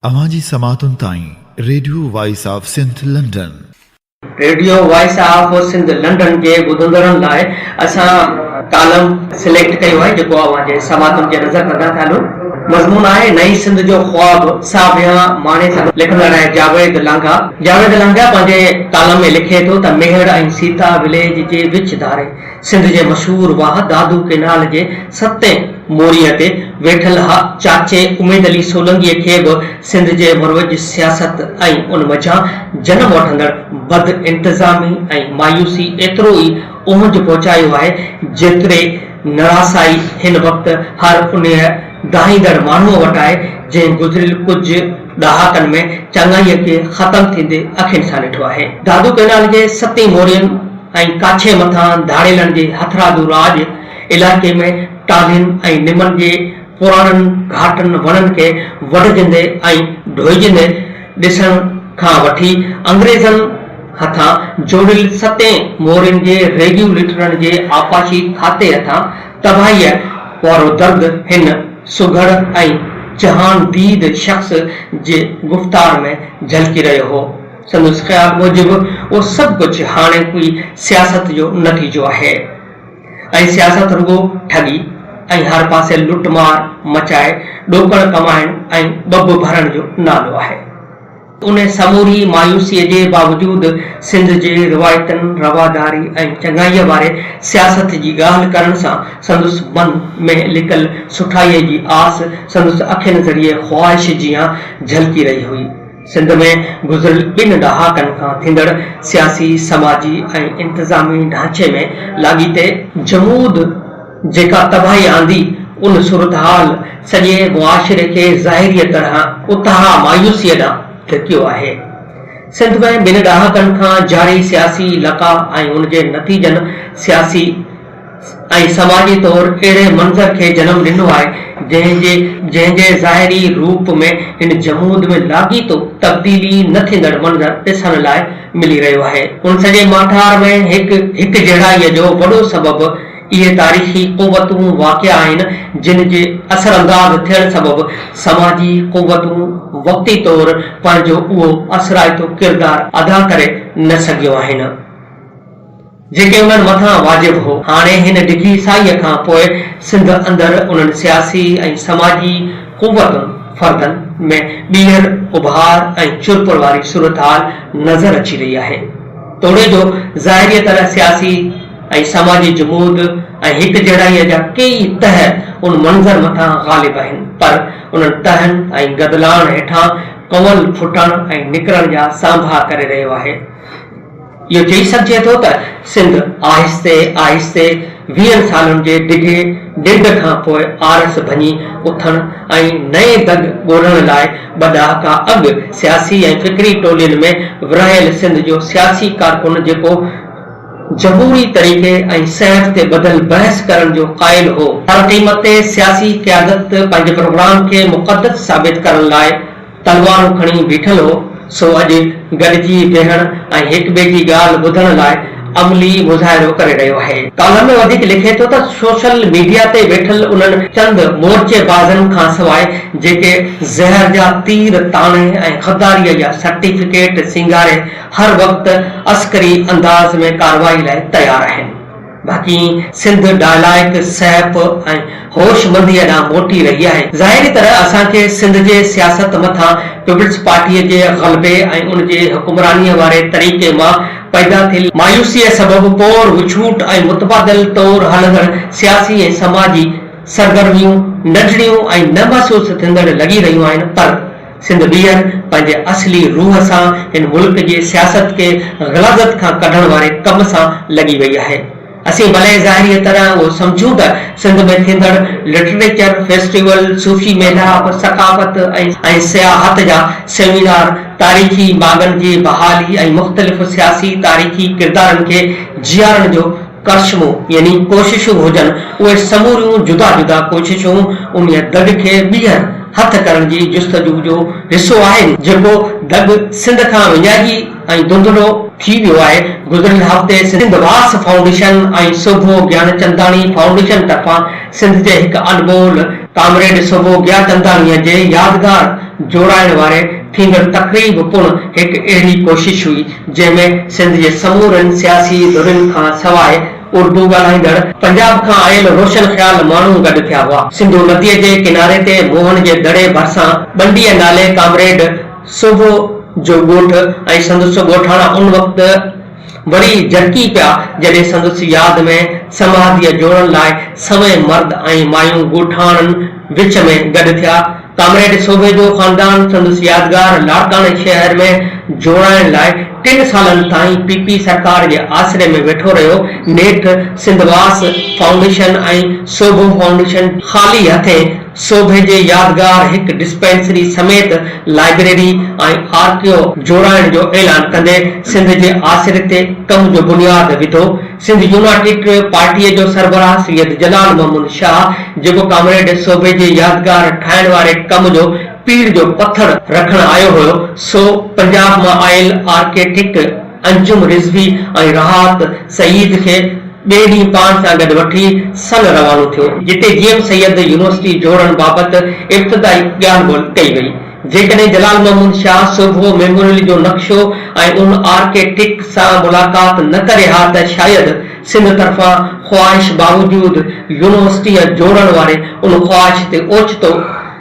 اوهان جي سماعتن تائين radio voice of Sindh London. Radio voice of Sindh London جي ٻڌندڙن لاء اسان ڪالم سليڪٽ ڪيو آهي جيڪو اوهان جي سماعتن جي نظر ڪندا ٿا هلون. مضمون آهي نئين سنڌ جو خواب ساڀيان ماڻي سگهو لکندڙ آهي جاويد لانگاهه. جاويد لانگاهه پنهنجي ڪالم ۾ لکي ٿو ته ميهڙ ۽ سيتا وليج جي وچ ڌاري سنڌ جي مشهور واهه دادو ڪينال جي ستين موريء تي ويٺل ها چاچي اميد علي سولنگيء کي به سنڌ جي مروج سياست ۽ ان منجهان جنم وٺندڙ بد انتظامي ۽ مايوسي ايترو ئي اهنج پهچايو آهي جيتري نراسائي هن وقت هر انهيء دانهيندڙ ماڻهوء وٽ آهي جنهن گذريل ڪجهه ڏهاڪن ۾ چڱائيء کي ختم ٿيندي اکين سان ڏٺو آهي. دادو ڪئنال جي ستين مورين ۽ ڪاڇي مٿان ڌاڙيلن جي هٿرادو راڄ علائقي ۾ ٽالهين ۽ نمن جي پراڻن گهاٽن وڻن کي وڍجندي ۽ ڍوئجندي ڏسڻ کان وٺي انگريزن هٿان جوڙيل ستين مورين جي ريگيوليٽرن جي آبپاشي کاتي هٿان تباهيء وارو درد هن سگهڙ ۽ جهان ديد شخص جي گفتار ۾ جهلڪي رهيو هو. سندس خيال موجب اهو سڀ ڪجهه هاڻوڪي سياست جو نتيجو آهي ۽ سياست رڳو ٺڳي ۽ هر پاسي لٽ مار مچائي ڏوڪڙ ڪمائڻ ۽ ٻب ڀرڻ جو نالو آهي. ان سموري مايوسيء جي باوجود سنڌ جي روايتن، رواداري ۽ چڱائيء واري سياست جي ڳالهه ڪرڻ سان سندس من ۾ لڪل سٺائيء جي آس سندس اکين ذريعي خواهش جيان جهلڪي رهي هئي. سنڌ ۾ گذريل ٻن ڏهاڪن کان ٿيندڙ سياسي، سماجي ۽ انتظامي ڍانچي ۾ لاڳيتي جمود جيڪا تباهي آندي، ان صورتحال سڄي معاشري کي ظاهريء طرح اتاهه مايوسيء ڏانهن ڌڪيو آهي. سنڌ ۾ ٻن ڏهاڪن کان جاري سياسي لقاء ۽ ان جي نتيجن سياسي، ۽ سماجي طور اهڙي منظر کي جنم ڏنو آهي، جنهن جي جنهن جي ظاهري روپ ۾ هن جمود ۾ لاڳيتو تبديلي نه ٿيندڙ منظر ڏسڻ لاء ملي رهيو آهي. ان سڄي ماٺار ۾ هڪ هڪجهڙائيء جو وڏو سبب اهي تاريخي قوتون واقع آهن، جن جي اثرانداز ٿيڻ سبب سماجي قوتون وقتي طور پنهنجو اهو اثرائتو ڪردار ادا ڪري نه سگهيون آهن. جيڪي انهن مٿان واجب هو. هاڻي هن ڊگهي سائيء کان پوء سنڌ اندر انهن سياسي ۽ سماجي قوتن، فردن، ۾ ٻيهر اڀار ۽ چرپر واري صورتحال نظر اچي رهي آهي. توڙي جو ظاهريء طرح سياسي ۽ سماجي جمود ۽ هڪجهڙائيء جا ڪيئي تهه ان منظر مٿان غالب آهن، پر انهن تهن ۽ گدلاڻ هيٺان ڪنول ڦٽڻ ۽ نڪرڻ جا سانڀا ڪري رهيو آهي. اهو چئي سگهجي ٿو ته سنڌ آهستي آهستي ويهن سالن جي ڊگهي ننڊ کان پوء آرس ڀڃي اٿڻ ۽ نئين دڳ ڳولڻ لاء ٻه ڏهاڪا اڳ سياسي ۽ فڪري ٽولين ۾ ورهايل سنڌ جو سياسي ڪارڪن جيڪو جمهوري طريقي ۽ صحت تي ٻڌل بحث ڪرڻ جو قائل هو، هر قيمت تي سياسي قيادت پنهنجي پروگرام کي مقدس ثابت ڪرڻ لاء تلوارون کڻي بيٺل هو، سو اڄ گڏجي ويهڻ ۽ هڪٻئي جي ڳالهه ٻڌڻ لاء عملي مظاهرو ڪري رهيو آهي. ڪالم ۾ وڌيڪ لکي ٿو ته سوشل ميڊيا تي ويٺل انهن چند مورچي بازن کانسواء جيڪي زهر جا تير تاڻي ۽ غداريء جا سرٽيفڪيٽ سينگاري هر وقت عسڪري انداز ۾ ڪارروائي لاء تيار آهن. باقي سنڌ ڊائلائڪ، سهپ ۽ هوشمنديء ڏانهن موٽي رهي آهي. ظاهري طرح اسان کي سنڌ جي سياست مٿان پيپلز پارٽيء جي غلبي ۽ ان جي حڪمرانيء واري طريقي مان پيدا ٿيل مايوسيء سبب پور وڇوٽ ۽ متبادل طور هلندڙ سياسي ۽ سماجي سرگرميون ننڍڙيون ۽ نه محسوس ٿيندڙ لڳي رهيون آهن پر سنڌ ٻيهر پنهنجي اصلي روح سان هن ملڪ جي سياست کي غلاظت کان ڪڍڻ واري ڪم سان لڳي وئي آهي. اسين ڀلي ظاهريء طرح اهو سمجهون ته سنڌ ۾ ٿيندڙ لٽريچر فيسٽيول، صوفي ميلاپ، ثقافت ۽ سياحت جا سيمينار، تاريخي ماڳن جي بحالي ۽ مختلف سياسي تاريخي ڪردارن کي جيارڻ جو ڪرشمو يعني ڪوششون هجن، اهي سموريون جدا جدا ڪوششون انهيء دڳ کي ٻيهر هٿ ڪرڻ جي جستجو جو حصو آهن، جيڪو دڳ سنڌ کان وڃائجي ۽ ڌنڌلو ٿي ويو آهي. گذريل هفتي سنڌ واس فائونڊيشن ۽ سوڀو گيانچنداڻي فائونڊيشن طرفان سنڌ جي هڪ انمول. ڪامريڊ سوڀو گياچنداڻيء جي يادگار جوڙائڻ واري ٿيندڙ تقريب پڻ هڪ اهڙي ڪوشش هئي، جنهن ۾ سنڌ جي سمورين سياسي ڌرين کان سواء اردو ڳالهائيندڙ پنجاب کان آيل روشن خيال ماڻهو گڏ ٿيا هئا. سنڌو نديء جي ڪناري تي موهن جي دڙي ڀرسان ٻنڊيء نالي ڪامريڊ سوڀو جو ڳوٺ ۽ سندس ڳوٺاڻا ان وقت وري جرڪي پيا جڏهن سندس ياد ۾ سماڌيء جوڙڻ لاء سوين مرد ۽ مايون ڳوٺاڻن وچ ۾ گڏ ٿيا. ڪامريڊ سوڀي جو خاندان سندس يادگار لاڙڪاڻي شهر ۾ جوڙائڻ لاء ٽن سالن تائين پي پي سرڪار جي آسري ۾ ويٺو رهيو. نيٺ سنڌواس فائونڊيشن ۽ سوڀو فائونڊيشن خالي هٿين سوڀي جي يادگار هڪ ڊسپينسري سميت لائبريري ۽ آرڪيو جوڙائڻ جو اعلان ڪندي سنڌ جي آسري تي ڪم جو بنياد وڌو. سنڌ يونائيٽيڊ پارٽيء جو سربراهه سيد جلال محمد شاهه جيڪو ڪامريڊ سوڀي جي يادگار ٺاهڻ واري ڪم جو پيڙهه جو پٿر رکڻ آيو هيو سو پنجاب مان آيل آرڪيٽيڪٽ انجم رضوي ۽ راحت سعيد کي ٻئي ڏينهن پاڻ سان گڏ وٺي سن روانو ٿيو، جتي جي ايم سيد يونيورسٽي جوڙڻ بابت ابتدائي ڳالهه ٻولهه ڪئي وئي. جيڪڏهن جلال محمود شاهه سوڀو ميموريل جو نقشو ۽ ان آرڪيٽيڪٽ سان ملاقات نه ڪري ها ته شايد سنڌ طرفان خواهش باوجود يونيورسٽيء جوڙڻ واري ان خواهش تي اوچتو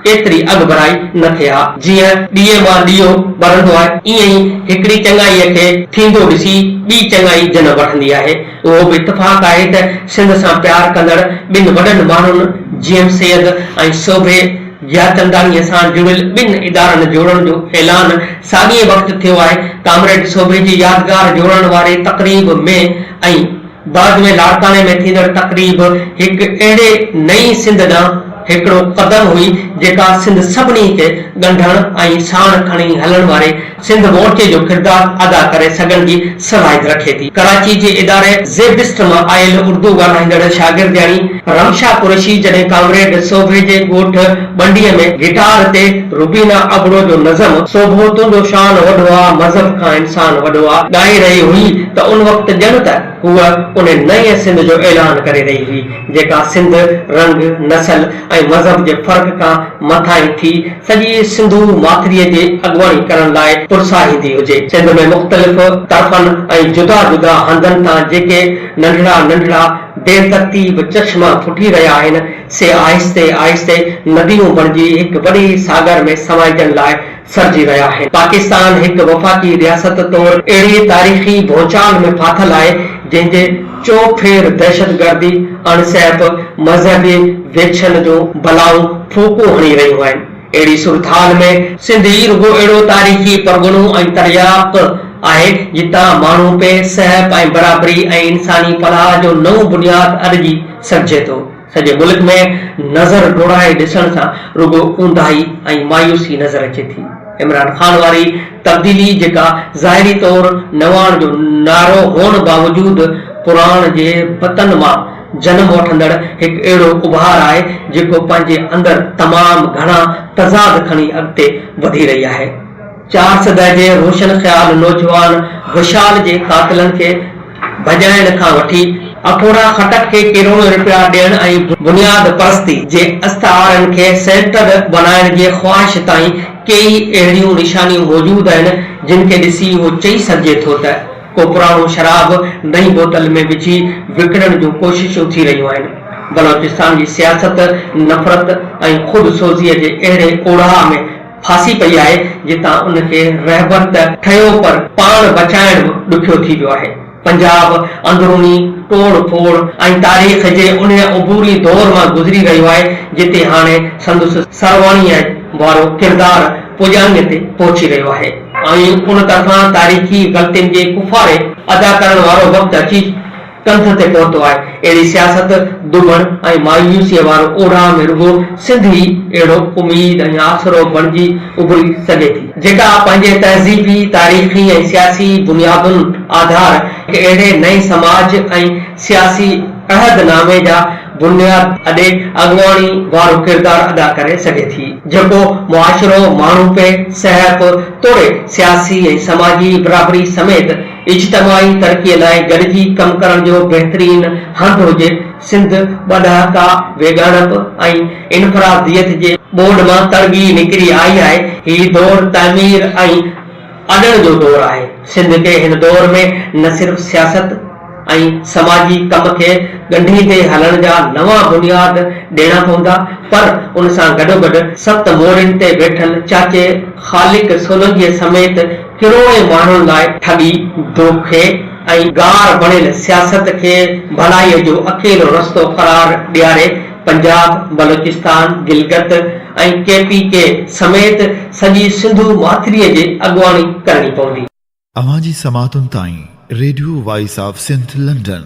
ايتري اڳڀرائي نه ٿئي ها. جيئن ڏيئي مان ڏيئو ٻرندو آهي، ائين ئي هڪڙي چڱائيء کي ٿيندو ڏسي ٻي چڱائي جنم وٺندي آهي. اهو به اتفاق آهي ته سنڌ سان پيار ڪندڙ ٻن وڏن ماڻهن جي ايم سيد ۽ سوڀي گياچنداڻيء سان جڙيل ٻن ادارن جوڙڻ جو اعلان ساڳئي وقت ٿيو آهي. ڪامريڊ سوڀي جي يادگار جوڙڻ واري تقريب ۾ ۽ بعد ۾ لاڙڪاڻي ۾ ٿيندڙ تقريب هڪ اهڙي نئين سنڌ ڏانهن هڪڙو قدم هئي جيڪا سنڌ سڀني کي ڳنڍڻ ۽ ساڻ کڻي هلڻ واري سنڌ مورچي جو ڪردار ادا ڪري سگهڻ جي صلاحيت رکي ٿي. ڪراچي جي اداري زيبسٽ مان آيل اردو ڳالهائيندڙ شاگردياڻي رمشا قريشي جڏهن ڪامريڊ سوڀي جي ڳوٺ ٻنڊيء ۾ گٽار تي روبينا ابڙو جو نظم سوڀو تنهنجو شان وڏو آ مذهب کان انسان وڏو آ ڳائي رهي هئي ته ان وقت ڄڻ ته هوء ان نئين سنڌ جو اعلان ڪري رهي هئي جيڪا سنڌ رنگ، نسل ۽ مذهب جي فرق کان مٿانهين ٿي سڄي سنڌو ماٿريء جي اڳواڻي ڪرڻ لاء پرساهيندي هجي. سنڌ ۾ مختلف طرفن ۽ جدا جدا هنڌن تان جيڪي ننڍڙا ننڍڙا بي ترتيب چشما ڦٽي رهيا آهن، سي آهستي آهستي نديون بڻجي هڪ وڏي ساگر ۾ سمائجڻ لاء سرجي رهيا آهن. پاڪستان هڪ وفاقي رياست طور اهڙي تاريخي ڀونچال ۾ ڦاٿل آهي، جنهن جي چوڦير دهشتگردي، اڻسهپ، مذهبي ويڇن جون بلائون ڦوڪون هڻي رهيون آهن. اهڙي صورتحال ۾ سنڌ ئي رڳو اهڙو تاريخي پرڳڻو ۽ ترياق آهي، جتان ماڻهپي، سهپ ۽ برابري ۽ انساني فلاح جو نئون بنياد اڏجي سگهجي ٿو. سڄي ملڪ ۾ نظر ڊوڙائي ڏسڻ سان رڳو اونداهي ۽ مايوسي نظر اچي ٿي. عمران خان واري تبديلي جيڪا ظاهري طور نواڻ جو نعرو هئڻ باوجود پراڻ جي بتن مان جنم وٺندڙ هڪ اهڙو اڀار آهي جيڪو پنهنجي اندر تمام گهڻا تضاد کڻي اڳتي وڌي رهي آهي. چارسده جي روشن خيال نوجوان وشال جي قاتلن کي ڀڄائڻ کان وٺي اٺوڙا خٽڪ کي ڪروڙين رپيا ڏيڻ ۽ بنياد پرستي جي استعارن کي سينٽر بنائڻ جي خواهش تائين ڪيئي اهڙيون نشانيون موجود آهن جن کي ڏسي اهو چئي سگهجي ٿو ته ڪو پراڻو شراب نئين بوتل ۾ وجهي وڪڻڻ جون ڪوششون ٿي رهيون آهن. بلوچستان جي سياست نفرت ۽ خود سوزيء جي اهڙي اوڙاهه ۾ ڦاسي پئي آهي، جتان ان کي رهبر ته ٺهيو پر پاڻ بچائڻ به ڏکيو ٿي ويو آهي. پنجاب اندروني ٽوڙ ڦوڙ ۽ تاريخ جي انهيء عبوري دور مان گذري رهيو آهي، جتي هاڻي سندس سرواڻيء وارو ڪردار پڄاڻيء تي پهچي رهيو آهي ۽ ان طرفان تاريخي غلطين جي ڪفاري ادا ڪرڻ وارو وقت اچي ڪنڌ تي پهتو آهي. اهڙي سياست ڏڀڻ ۽ مايوسيء وارو اوڙاهه ۾ رڳو سنڌ ئي اهڙو اميد ۽ آسرو بڻجي اڀري سگهي ٿي، جيڪا پنهنجي تهذيبي، تاريخي ۽ سياسي بنيادن آڌار هڪ اهڙي نئين سماج ۽ سياسي عهد نامي جا بنياد اڏي اڳواڻي وارو ڪردار ادا ڪري سگهي ٿي. جيڪو معاشرو ماڻهپي، سهپ توڙي سياسي ۽ سماجي برابري سميت. اجتماعي ترقي لاء گڏجي ڪم ڪرڻ جو بهترين هنڌ هجي. سنڌ ٻه ڏهاڪا ويڳاڻپ ۽ انفراديت جي ٻوڏ مان تڙڳي نڪري آئي آهي. هي دور تعمير ۽ اڏڻ جو دور آهي. سنڌ کي هن دور ۾ نه صرف سياست ۽ سماجي ڪم کي ڳنڍيندي هلڻ جا نوان بنياد ڏيڻا پوندا پر ان سان گڏوگڏ ست مورين تي ويٺل چاچي خالق سولنگيء سميت ڪروڙين ماڻهن لاء ٺڳي، دوکي ۽ گار بڻيل سياست کي ڀلائيء جو اڪيلو رستو قرار ڏياري Punjab, Balochistan, Gilgit ۽ K P K سميت سڄي سنڌو ماٿريء جي اڳواڻي ڪرڻي پوندي. اوهان جي سماعتن تائين radio voice of Sindh London.